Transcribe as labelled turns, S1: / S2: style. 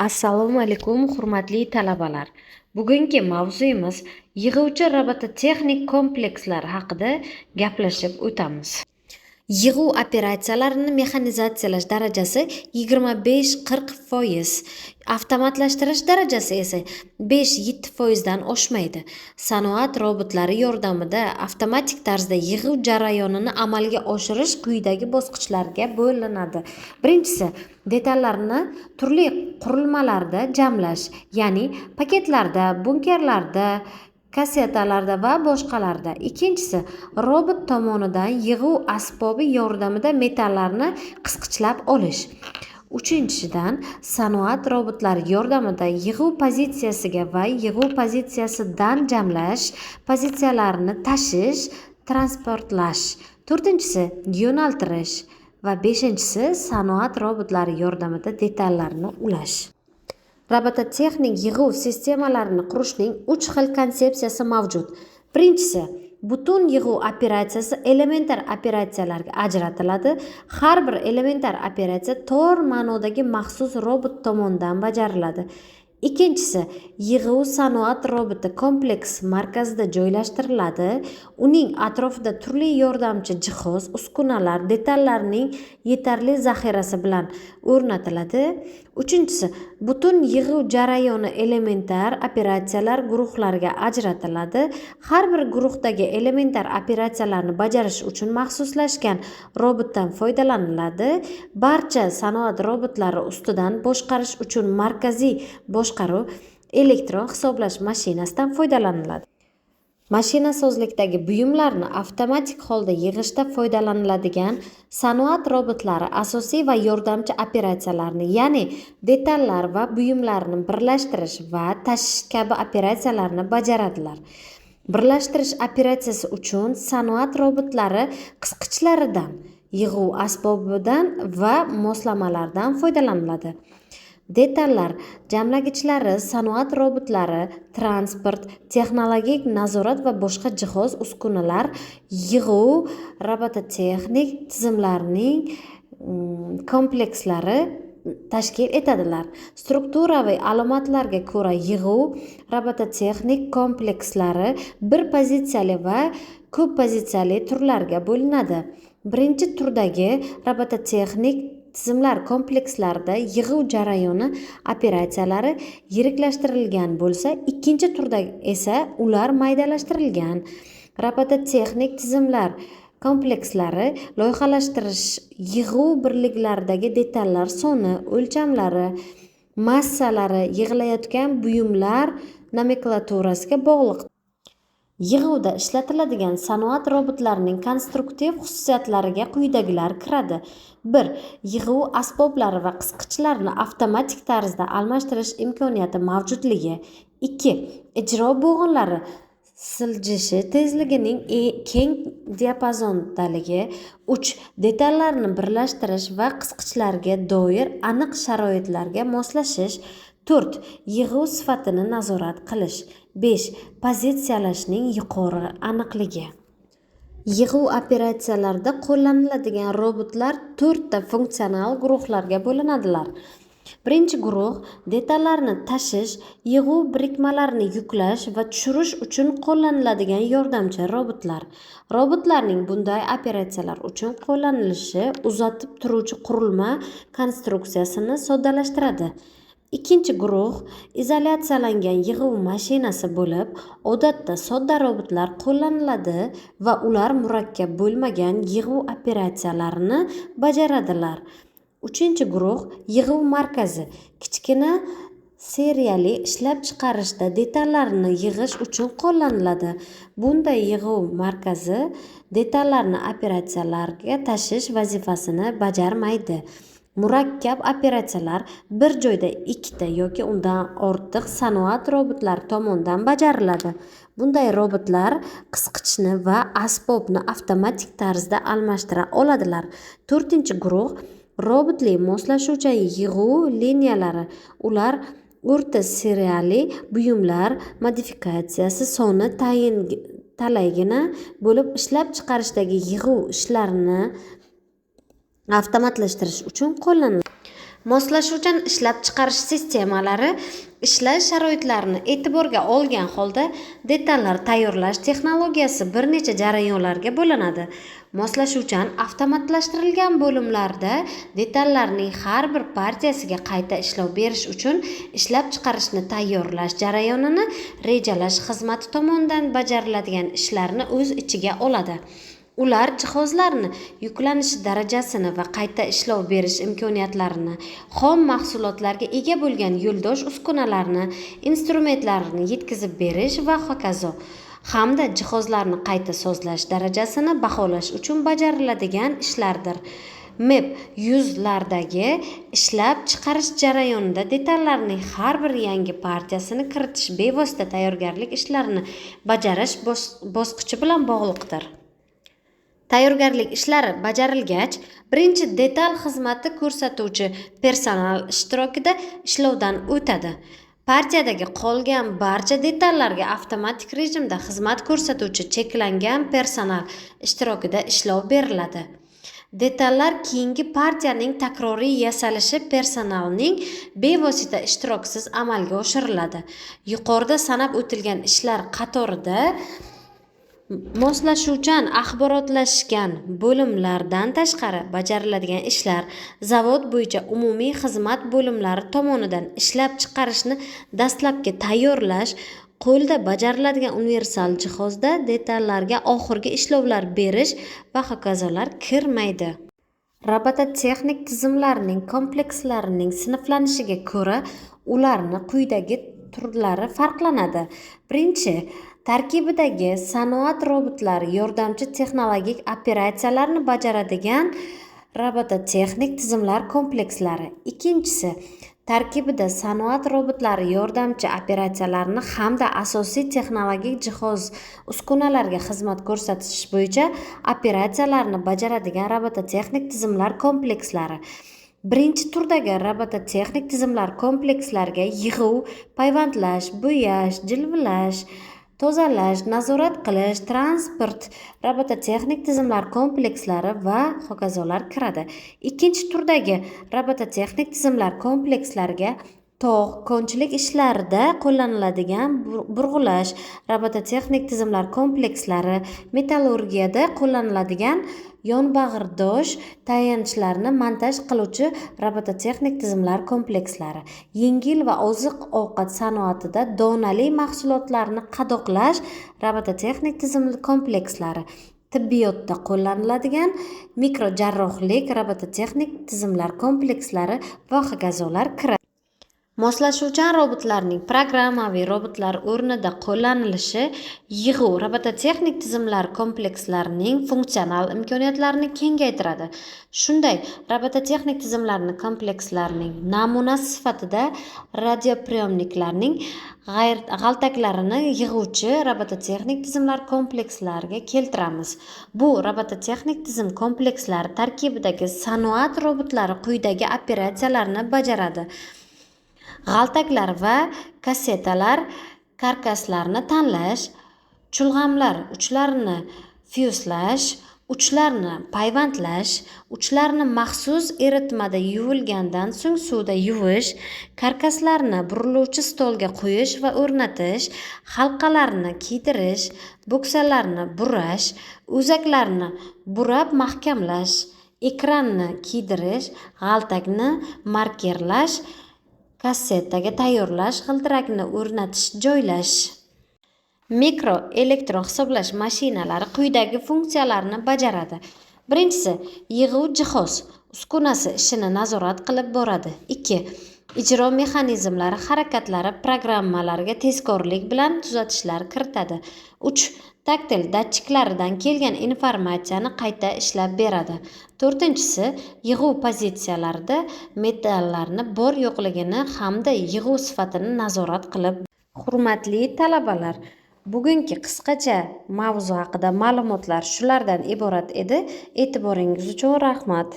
S1: Assalomu alaykum, hurmatli talabalar. Bugungi mavzuyimiz yig'uvchi robototexnik komplekslar haqida gaplashib o'tamiz. Yig'uv operatsiyalarini mexanizatsiyalash darajasi 25-40%, avtomatlashtirish darajasi esa 5-7 foizdan oshmaydi. Sanoat robotlari yordamida avtomatik tarzda yig'uv jarayonini amalga oshirish quyidagi bosqichlarga bo'linadi. Birinchisi, detallarni turli qurilmalarda jamlash, ya'ni paketlarda, bunkerlarda, kassetalarda va boshqalarda. Ikkinchisi, robot tomonidan yig'uv asbobi yordamida metallarni qisqichlab olish. Uchinchidan, sanoat robotlari yordamida yig'uv pozitsiyasiga va yig'uv pozitsiyasidan jamlash pozitsiyalarini tashish, transportlash. To'rtinchisi, yo'naltirish va beshinchisi, sanoat robotlari yordamida detallarni ulash. Robototexnik yig'uv sistemalarini qurishning uch xil konsepsiyasi mavjud. Birinchisi, butun yig'uv operatsiyasi elementar operatsiyalarga ajratiladi. Har bir elementar operatsiya tor ma'nodagi maxsus robot tomonidan bajariladi. Ikkinchisi, yig'uv sanoat roboti kompleks markazida joylashtiriladi. Uning atrofida turli yordamchi jihoz, uskunalar, detallarning yetarli zaxirasi bilan o'rnatiladi. Uchinchisi, butun yig'uv jarayoni elementar operatsiyalar guruhlariga ajratiladi. Har bir guruhdagi elementar operatsiyalarni bajarish uchun maxsuslashgan robotdan foydalaniladi. Barcha sanoat robotlari ustidan boshqarish uchun markaziy boshqaruv elektron hisoblash mashinasidan foydalaniladi. Mashinasozlikdagi buyumlarni avtomatik holda yig'ishda foydalaniladigan sanoat robotlari asosiy va yordamchi operatsiyalarni, ya'ni detallar va buyumlarni birlashtirish va tashish kabi operatsiyalarni bajaradilar. Birlashtirish operatsiyasi uchun sanoat robotlari qisqichlaridan, yig'uv asbobidan va moslamalardan foydalaniladi. Detallar jamlagichlari sanoat robotlari transport, texnologik nazorat va boshqa jihoz uskunalar yig'uv robototexnik tizimlarining komplekslari tashkil etadilar. Strukturaviy alomatlarga ko'ra yig'uv robototexnik komplekslari bir pozitsiyali va ko'p pozitsiyali turlarga bo'linadi. Birinchi turdagi robototexnik tizimlar komplekslarida yig'uv jarayoni operatsiyalari yiriklashtirilgan bo'lsa, ikkinchi turda esa ular maydalashtirilgan. Robototexnik tizimlar komplekslari loyihalashtirish yig'uv birliklaridagi detallar soni, o'lchamlari, massalari, yig'ilayotgan buyumlar nomenklaturasiga bog'liq. Yig'uvda ishlatiladigan sanoat robotlarining konstruktiv xususiyatlariga quyidagilar kiradi. Bir, yig'uv asboblari va qisqichlarini avtomatik tarzda almashtirish imkoniyati mavjudligi. Ikki, ijro bo'g'inlari siljishi tezligining keng diapazondaligi. Uch, detallarni birlashtirish va qisqichlarga doir aniq sharoitlarga moslashish. To'rt, yig'uv sifatini nazorat qilish. Besh, pozitsiyalashning yuqori aniqligi. Yig'uv operatsiyalarida qo'llaniladigan robotlar to'rtta funksional guruhlarga bo'linadilar. Birinchi guruh detallarni tashish, yig'uv birikmalarini yuklash va tushirish uchun qo'llaniladigan yordamchi robotlar. Robotlarning bunday operatsiyalar uchun qo'llanilishi uzatib turuvchi qurilma konstruksiyasini soddalashtiradi. Ikkinchi guruh izolyatsiyalangan yig'uv mashinasi bo'lib, odatda sodda robotlar qo'llaniladi va ular murakkab bo'lmagan yig'uv operatsiyalarini bajaradilar. Uchinchi guruh yig'uv markazi kichkina seriyali ishlab chiqarishda detallarni yig'ish uchun qo'llaniladi. Bunday yig'uv markazi detallarni operatsiyalarga tashish vazifasini bajarmaydi. Murakkab operatsiyalar bir joyda ikkita yoki undan ortiq sanoat robotlari tomonidan bajariladi. Bunday robotlar qisqichni va asbobni avtomatik tarzda almashtira oladilar. To'rtinchi guruh robotli moslashuvchan yig'uv liniyalari. Ular o'rta seriyali buyumlar modifikatsiyasi soni tayin talaygina bo'lib, ishlab chiqarishdagi yig'uv ishlarini avtomatlashtirish uchun qo'llaniladi. Moslashuvchan ishlab chiqarish sistemalari ishlash sharoitlarini e'tiborga olgan holda detallar tayyorlash texnologiyasi bir necha jarayonlarga bo'linadi. Moslashuvchan avtomatlashtirilgan bo'limlarda detallarning har bir partiyasiga qayta ishlov berish uchun ishlab chiqarishni tayyorlash jarayonini rejalash xizmati tomonidan bajariladigan ishlarni o'z ichiga oladi. Ular jihozlarni yuklanishi darajasini va qayta ishlov berish imkoniyatlarini, xom mahsulotlarga ega bo'lgan yo'ldosh uskunalarni, instrumentlarni yetkazib berish va hokazo hamda jihozlarni qayta sozlash darajasini baholash uchun bajariladigan ishlardir. MEB 100 lardagi ishlab chiqarish jarayonida detallarning har bir yangi partiyasini kiritish bevosita tayyorgarlik ishlarini bajarish bosqichi bilan bog'liqdir. Tayyorgarlik ishlari bajarilgach, birinchi detal xizmati ko'rsatuvchi personal ishtirokida ishlovdan o'tadi. Partiyadagi qolgan barcha detallarga avtomatik rejimda xizmat ko'rsatuvchi cheklangan personal ishtirokida ishlov beriladi. Detallar keyingi partiyaning takroriy yasalishi personalning bevosita ishtirokisiz amalga oshiriladi. Yuqorida sanab o'tilgan ishlar qatorida moslashuvchan axborotlashgan bo'limlardan tashqari bajariladigan ishlar zavod bo'yicha umumiy xizmat bo'limlari tomonidan ishlab chiqarishni dastlabki tayyorlash, qo'lda bajariladigan universal jihozda detallarga oxirgi ishlovlar berish va hokazolar kirmaydi. Robototexnik tizimlarning komplekslarining sinflanishiga ko'ra ularni quyidagi turlari farqlanadi. Birinchi, tarkibidagi sanoat robotlari yordamchi texnologik operatsiyalarni bajaradigan robototexnik tizimlar komplekslari. Ikkinchisi, tarkibida sanoat robotlari yordamchi operatsiyalarni hamda asosiy texnologik jihoz uskunalarga xizmat ko'rsatish bo'yicha operatsiyalarni bajaradigan robototexnik tizimlar komplekslari. Birinchi turdagi robototexnik tizimlar komplekslariga yig'uv, payvandlash, bo'yash, jilvilash, tozalash, nazorat qilish, transport robototexnik tizimlar komplekslari va hokazolar kiradi. Ikkinchi turdagi robototexnik tizimlar komplekslariga tog' konchilik ishlarida qo'llaniladigan burg'ulash robototexnik tizimlar komplekslari, metallurgiyada qo'llaniladigan yonbag'irdosh tayanchlarni montaj qiluvchi robototexnik tizimlar komplekslari, yengil va oziq ovqat sanoatida donali mahsulotlarni qadoqlash robototexnik tizim komplekslari, tibbiyotda qo'llaniladigan mikrojarrohlik robototexnik tizimlar komplekslari va hokazolar kiradi. Moslashuvchan robotlarning programmaviy robotlar o'rnida qo'llanilishi yig'uv robototexnik tizimlar komplekslarining funksional imkoniyatlarini kengaytiradi. Shunday robototexnik tizimlarni komplekslarining namunasi sifatida радиоприёмник larning g'altaklarini yig'uvchi robototexnik tizimlar komplekslariga keltiramiz. Bu robototexnik tizim komplekslari tarkibidagi sanoat robotlari quyidagi operatsiyalarni bajaradi: g'altaklar va kassetalar karkaslarini tanlash, chulg'amlar uchlarini fyuslash, uchlarni payvandlash, uchlarni maxsus eritmada yuvilgandan so'ng suvda yuvish, karkaslarni buriluvchi stolga qo'yish va o'rnatish, halqalarni kiydirish, boksalarni burash, o'zaklarni burab mahkamlash, ekranni kiydirish, g'altakni markerlash, kassetaga tayyorlash, g'ildirakni o'rnatish, joylash. Mikro elektron hisoblash mashinalari quyidagi funksiyalarni bajaradi. Birinchisi, yig'uv jihoz uskunasi ishini nazorat qilib boradi. Ikki, ijro mexanizmlari harakatlari programmalariga tezkorlik bilan tuzatishlar kiritadi. Uch, taktil datchiklaridan kelgan informatsiyani qayta ishlab beradi. To'rtinchisi, yig'uv pozitsiyalarida metallarni bor yo'qligini hamda yig'uv sifatini nazorat qilib. Hurmatli talabalar, bugungi qisqacha mavzu haqida ma'lumotlar shulardan iborat edi. E'tiboringiz uchun rahmat.